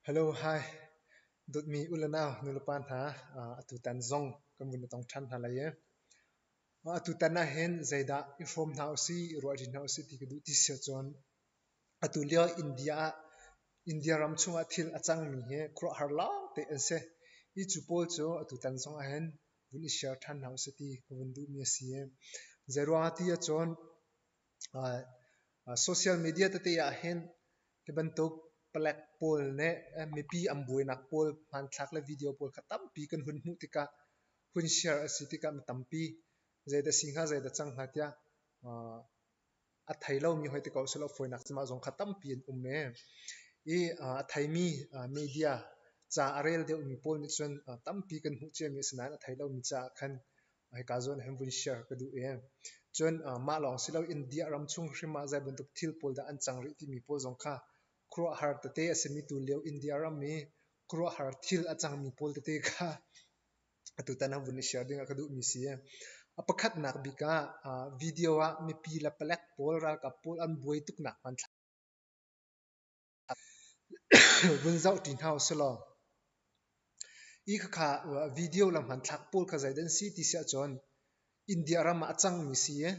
Hello, hi. Dawtmi u le nau, nulepa hna, atutan zong kan vun i tong ṭhan hna lai i atutan ahhin zeidah i hrawm hna usih, i ruahṭi hna usih ti ka duh ti si ahcun atu lio India ah India ram chungah thil a cangmi hi khuaruahhar lawngte an si. Hi cu pawl cu atutan zong ahhin vun i share ṭhan hna usih ti ka vun duhmi a si i zeiruangah ti ahcun social media tete ahhin hi bantuk palek pawl nih mipi an buainak pawl hmanthlak le video pawl kha tampi kan hun hmuh tikah hun share a si tikah mi tampi zeidah si hnga zeidah cang hnga tiah a thei lomi hoi ti ko selaw fawinak cemah zong kha tampi an um ee. I a theimi media ca a rel deuhmi pawl nih cun tampi kan hmuh ciami a si nain a thei lomi caah khan hika zawn hin vun share ka duh ee. Cun mah lawng si lo India ram chung hrim ah zei bantuk thil pawl dah an cang rih timi pawl zong kha khuaruahhar tete a simi tu lio India ram i khuaruahhar thil a cangmi pawl tete kha atutan ah vun i share ding ah ka duhmi si. A pakhatnak bik ah video ah mipi le palek pawl ralkap pawl an buai tuknak hmanthlak vun zoh ṭi hna usilaw hi khakha video le hmanthlak pawl kha zeidah an si ti si ahcun India ram ah a cangmi si i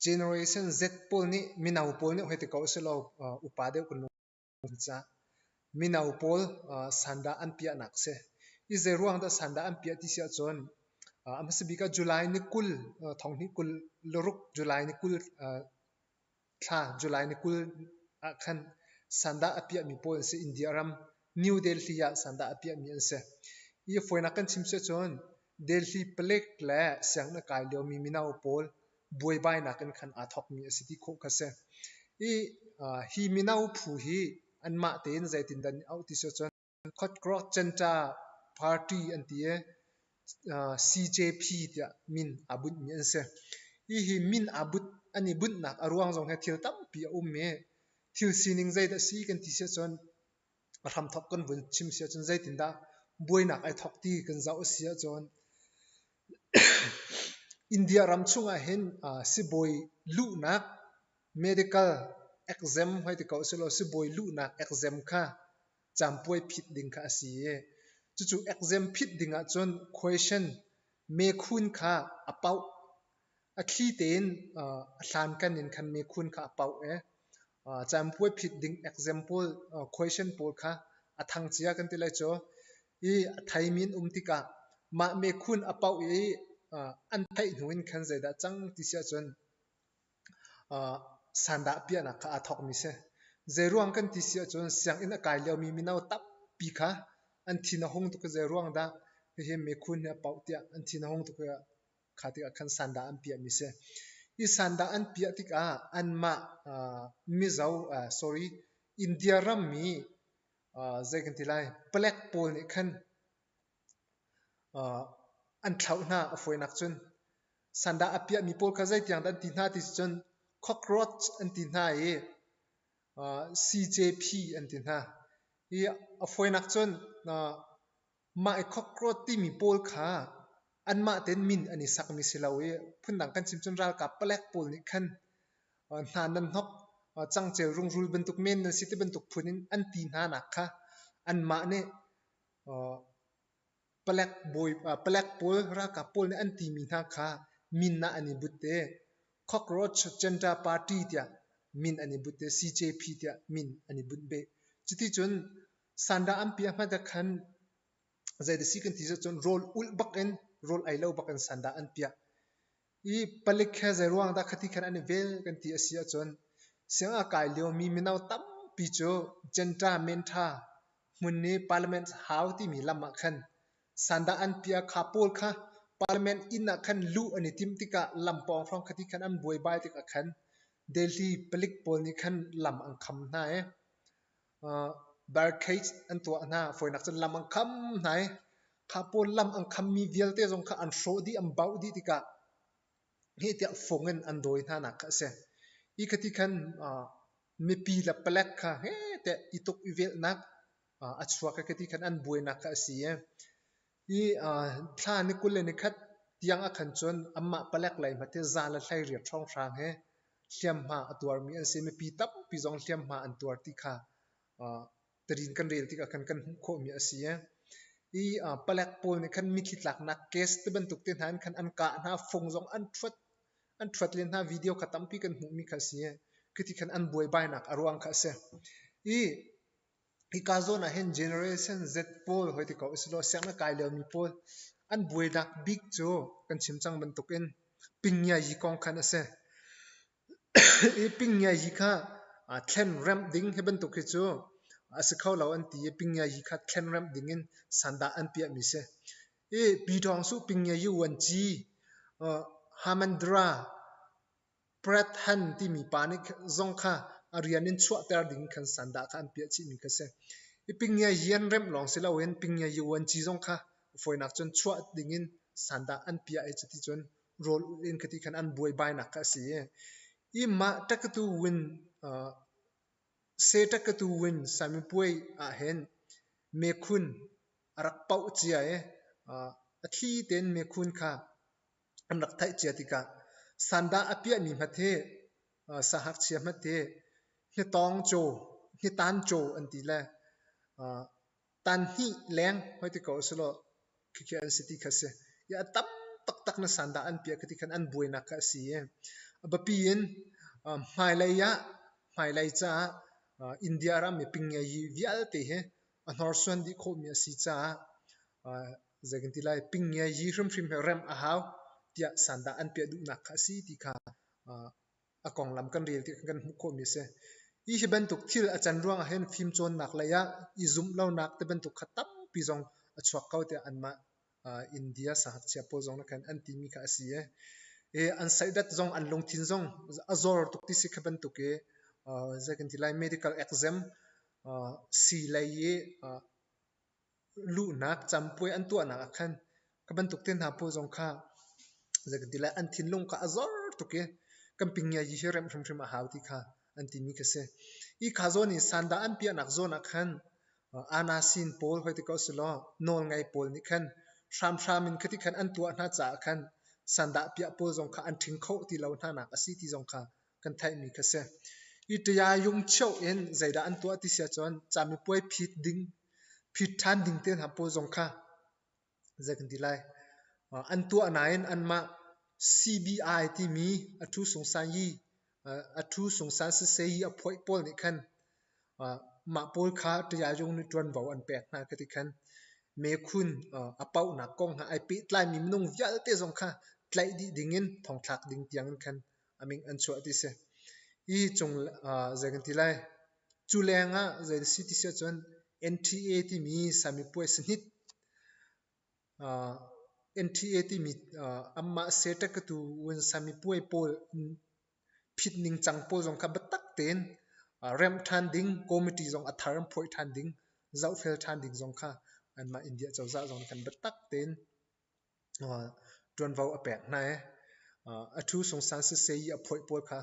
Generation Z pawl nih mino pawl nih hoi ti ko usilaw upa deuh kan lung caah mino pawl sandah an piahnak si. Hi zeiruang dah sandah an piah ti si ahcun a hmasa bik ah July ni 20 thonghnih 26 July ni 20 thla July ni 20 ah khan sandah a piahmi pawl an si. India ram New Delhi ah sandah a piahmi an si. Hi fawinak kan chim si ahcun Delhi palek le sianginn a kai liomi mino pawl buaibainak in khan aa thawkmi a si ti khawh kha si. Hi, hi mino phu hi anmah tein zeitindah an i auh ti si ahcun Cockroach Center Party an ti i CJP tiah min aa bunhmi an si. Hihi min aa bunh an i bunhnak a ruang zong hi thil tampi a um i thil sining zeidah a si kan ti si ahcun a hramthawk kan vun chim si ahcun zeitindah buainak ai thawk ti kan zoh a si ahcun India ram chungah hin sibawi luhnak medical exam hoi ti ko selaw sibawi luhnak exam kha campuai phit ding kha a si i cucu exam phit ding ahcun question mekhun kha a pauh. A thli tein a hlankan in khan mekhun kha a pauh i campuai phit ding exam pawl question pawl kha a thang cia kan ti lai cu. I a theimi an um tikah mah mekhun a pauh i an theih hnu in khan zeidah cang ti si ahcun Sandah piahnak kha aa thawkmi si. Zeiruang kan ti si ahcun sianginn a kai liomi mino tampi kha an thin a hung tuk i zeiruang dah hihi mekhun hi a paoh tiah an thin a hung tuk i kha tikah khan sandah an piahmi si. Hi sandah an piah tikah anmah Mizo sorry India rammi zei kan ti lai palek pawl nih khan an thlauh hna a fawinak cun sandah a piahmi pawl kha zeitiang dah an ti hna ti cun cockroach an ti hna i CJP an ti hna. Hi a fawinak cun mah i cockroach timi pawl kha anmah tein min an i sakmi si lo i phundang kan chim cun ralkap palek pawl nih khan hna nan hnok cangcel rungrul bantuk men nan si ti bantuk phun in an ti hna nak kha anmah nih Palek bawi, palek pawl ralkap pawl nih an timi hna kha min ah an i but i Cockroach Center Party tiah min an i but i CJP tiah min an i bunh beh. Cuticun sandah an piah hmasa khan zeidah si kan ti cun rawl ulh bak in rawl ei lo bak in sandah an piah. I palik he zeiruang dah khati khan an i vel kan ti a si ahcun sianginn a kai liomi mino tampi cu Jenta Mentha hmun i Parliament House timi lam ah khan sandah an piah kha pawl kha Parliament inn ah khan luh an i timh tikah lam pawng hrawng khati khan an buaibai tikah khan Delhi palik pawl nih khan lam an kham hna i barricades an tuah hna. Fawinak cun lam an kham hna i kha pawl lam an khammi vialte zong kha an hrawh dih, an bauh dih tikah heh tiah fung in an dawi hna nak kha a si. Hi khati khan mipi le palek kha heh tiah i tuk i velhnak a chuak i khati khan an buainak kha a si i hi thla ni 21 tiang ah khan cun anmah palek lei hmanh hi za le 18 hrawnghrang he hliamhma a tuarmi an si. Mipi tampi zong hliamhma an tuar ti kha. Tarin kan rel tikah khan kan hmuh khawhmi a si. I palek pawl nih khan mitthli tlaknak gas ti bantuk te hna in khan an kah hna, fung zong an ṭhuat an ṭhuat len hna video kha tampi kan hmuhmi kha a si. Khiti khan an buaibainak a ruang kha a si. I hika zawn ah hin Generation Z pawl hoi ti ko usilaw sianginn kai liomi pawl an buainak bik cu kan chim cang bantukin pingngiayi kong khan a si. Hi pingngiayi kha thlen remh ding hi bantuk hi cu a si kho lo an ti i pingngiayi kha thlen remh ding in sandah an piahmi si. Hi Pyithawngsuh pingngiayi vuanci Hamandra Prathan timi pa nih zong kha a rian in chuahter ding khan sandah kha an piah chihmi kha si. Hi pingngiayi an remh lawng si loin pingngiayi vuanci zong kha fawinak cun chuah ding in sandah an piah i cuticun rawl ulh in khati khan an buaibainak kha a si i i mah ṭakatu win se ṭakatu win samipuai ah hin mekhun a rak pauh cia i a thli tein mekhun kha an rak theih cia tikah sandah a piahmi hmat hi sahakchia hmat hi hnitawng caw hnitan caw an ti le tan hnih leng hoi ti ko usulaw khikhi an si ti kha si. I a tam taktak na sandah an piah khi ti khan an buainak kha a si i a biapi in hmailei ah hmailei caah India ram i pingngeyi vialte hi a hnorsuan dih khawhmi a si caah zei kan ti lai pingngeyi hrimhrim hi remh a hau tiah sandah an piah duhnak kha a si ti kha a konglam kan rel tikah kan hmuh khawhmi a si. Hi hi bantuk thil a can ruangah hin fimcawnnak lei ah i zumh lonak ti bantuk kha tampi zong a chuak ko tiah anmah India sangakchia pawl zong nih khan an timi kha a si i, i an saidat zong an lungthin zong a zor tuk ti si kha bantuk i zei kan ti lai medical exam sii lei i luhnak campuai an tuahnak ah khan ka bantuk te hna pawl zong kha zei kan ti lai an thinlung kha a zor tuk i kan pingngiayi hi remh hrimhrim a hau ti kha an timi kha si. Hi kha zawn in sandah an piahnak zawn ah khan anasin pawl hoi ti ko silaw nawlngei pawl nih khan hramhram in khati khan an tuah hna caah khan sandah piah pawl zong kha an ṭhing kho ti lo hna nak a si ti zong kha kan theihmi kha si. Hi ṭaya-yung cheuh in zeidah an tuah ti si ahcun camipuai phit ding, phit ṭhan ding te hna pawl zong kha zei kan ti lai, an tuah nain anmah CBI timi a ṭhu sungsan yi, a ṭhu sungsan siseh yi a phoih pawl nih khan mah pawl kha ṭaya-yung nih ṭuanvo an pek hna ka ti khan mekhun a pauhnak kong he ai pehtlaimi minung vialte zong kha tlaih dih dingin thongthlak ding tiangin khan a min an chuah ti si. Hi cung zei kan ti lai cu leng ah zei si ti si ahcun NTA timi samipuai sahnit NTA timi anmah seṭekatu un samipuai pawl phit ningcang pawl zong kha biatak tein remh ṭhan ding, committee zong a thar in phuah ṭhan ding, zohfel ṭhan ding zong kha anmah India cozah zong nih khan biatak tein ṭuanvo a pek hna i a ṭhu sungsan siseh i a phoih pawl kha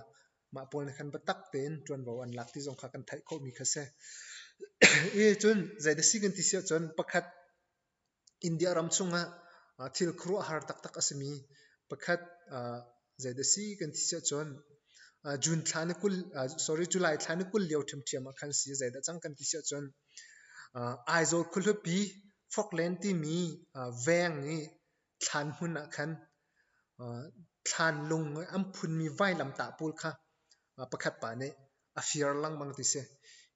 mah pawl nih khan biatak tein ṭuanvo an lak ti zong kha kan theih khawhmi kha si. I cun zeidah si kan ti si ahcun pakhat India ram chungah thil khuaruahhar taktak a simi pakhat zeidah si kan ti si ahcun June thla ni 20 sorry July thla ni 20 lio ṭhiamṭhiam ah khan si zeidah cang kan ti si ahcun Aizawl khuahlupi Falkland timi veng i thlan hmun ah khan thlan lung an phunmi vailamtah pawl kha pakhat pa nih a fir lengmang ti si.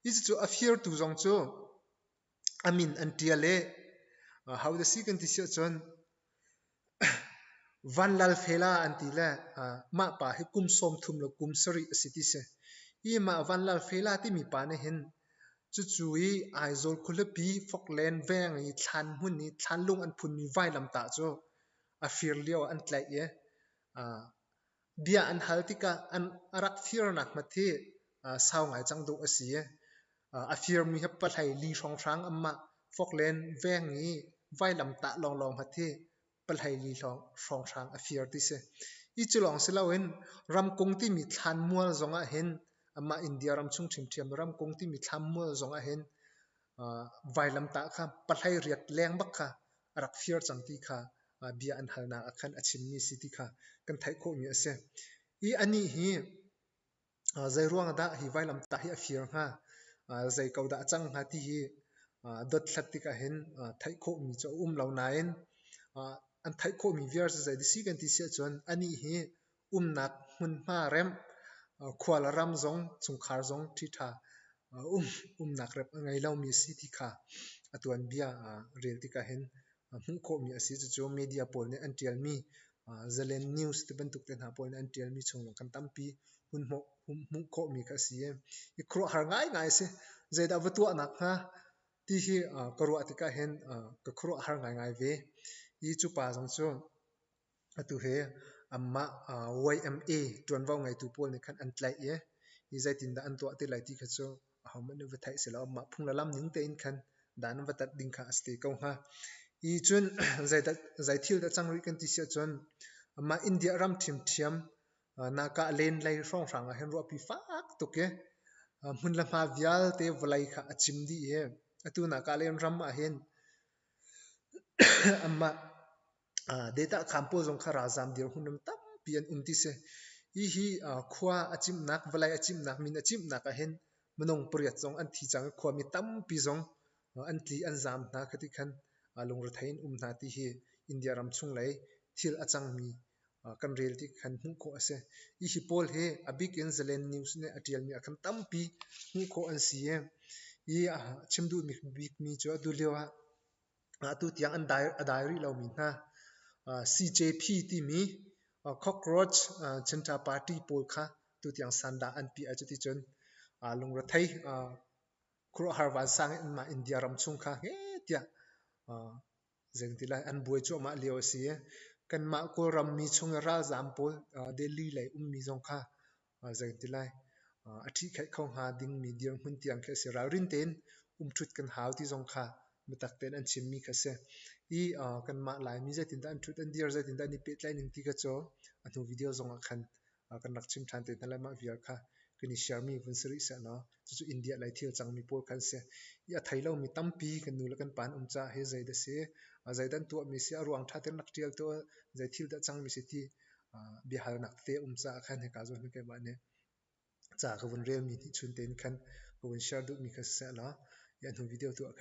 Hi cucu a firtu zong cu a min an ṭial i hodah si kan ti si ahcun Vanlalfela an ti le mah pa hi kum 30 le kum 7 a si ti si. Hi mah Vanlalfela timi pa nih hin cucu i Aizawl khualipi Falkland veng i thlan hmun i thlanlung an phunmi vailamtah cu a fir lio ah an tlaih i bia an hal tikah an a rak firnak hmat hi sau ngai cang dawh a si i a firmi hi pahlei li hrawnghrang anmah Falkland veng i vailamtah lawnglawng hmat hi pahlei li hrawnghrang a fir ti si. Hi cu lawng si loin ramkung timi thlanmual zong ah hin amah India ram chung ṭhiamṭhiam ramkung timi thlanmual zong ah hin vailamtah kha pahlei riat leng bak kha a rak fir cang ti kha bia an halnak ah khan a chimmi si ti kha kan theih khawhmi a si. Hi anih hi Zeiruang ah dah hi vailamtah hi a fir hnga? Zei ko dah a cang hnga ti hi dothlat tikah hin theih khawhmi cu a um lo nain an theih khawhmi viar cu zei si kan ti si ahcun anih hi umnak hmunhma remh, khua le ram zong chungkhar zong ṭhiṭha umnak rep a ngei lomi a si ti kha a tuanbia rel tikah hin hmuh khawhmi a si. Cucu media pawl nih an ṭialmi Zalen News ti bantuk te hna pawl nih an ṭialmi chung zong khan tampi hun hmuh khawhmi kha a si i i khuaruahhar ngaingai a si. Zeidah va tuahnak hnga ti hi ka ruah tikah hin ka khuaruahhar ngaingai ve. Hi cu pa zong cu atu hi anmah YMA ṭuanvo ngeitu pawl nih khan an tlaih i hi zeitindah an tuah te lai ti kha cu ahohmanh nih va theih si lo. Anmah phung le lam ning tein khan dan an va tat ding kha a si te ko hnga. Hi cun zei thil dah cang rih kan ti si ahcun amah India ram ṭhiamṭhiam nakah len lei hrawnghrang ah hin ruahpi fak tuk i hmun le hma vialte vawlei kha a cim dih i atu nakah len ram ah hin amah data kham pawl zong kha ralzam dirhmun um tampi an um ti si. Hihi khua a cimhnak, vawlei a cimhnak, min a cimhnak ah hin minung pariat zong an thi cang i khuami tampi zong an tli an zaam hna khati khan lungrethei in um hna ti hi India ram chung lei thil a cangmi kan rel ti khan hmuh khawh a si. Hi pawl hi a bik in Zalen News nih a ṭialmi ah khan tampi hmuh khawh an si i hi chim duhmi bikmi cu atu lio ah atu tiang an dai a dai rih lomi hna CJP timi Cockroach Janata Party pawl kha tu tiang sandah an piah cuticun lungrethei khuaruahhar vansang in anmah India ram chung kha heh tiah zeiti lai an buai cuahmah lio a si i kanmah Kawlram mi chung i ralzaam pawl Delhi lei ummi zong kha zeiti lai a ṭhihkhaih kho hnga dingmi dirhmun tiang khi a si. Ralrin tein umṭhut kan hau ti zong kha biatak tein an chimmi kha a si. I kanmah Laimi zeitindah an ṭhut an dir, zeitindah an i pehtlaih ning ti kha cu a hnu video zong ah khan kan rak chim ṭhan te hna lai. Mah vial kha kan i share mi vun si rih seh law cucu India lei thil cangmi pawl kha an si. I a thei lomi tampi kan nu le kan pa an um caah hi zeidah si, zeidah an tuahmi si, a ruang ṭha tein rak ṭial tuah, zei thil dah cangmi si ti biahalnak tete a um caah khan hika zawn hin keimah nih ca ka vun relmi nih chun tein khan ka vun share duhmi kha siseh law a hnu video tu ah khan.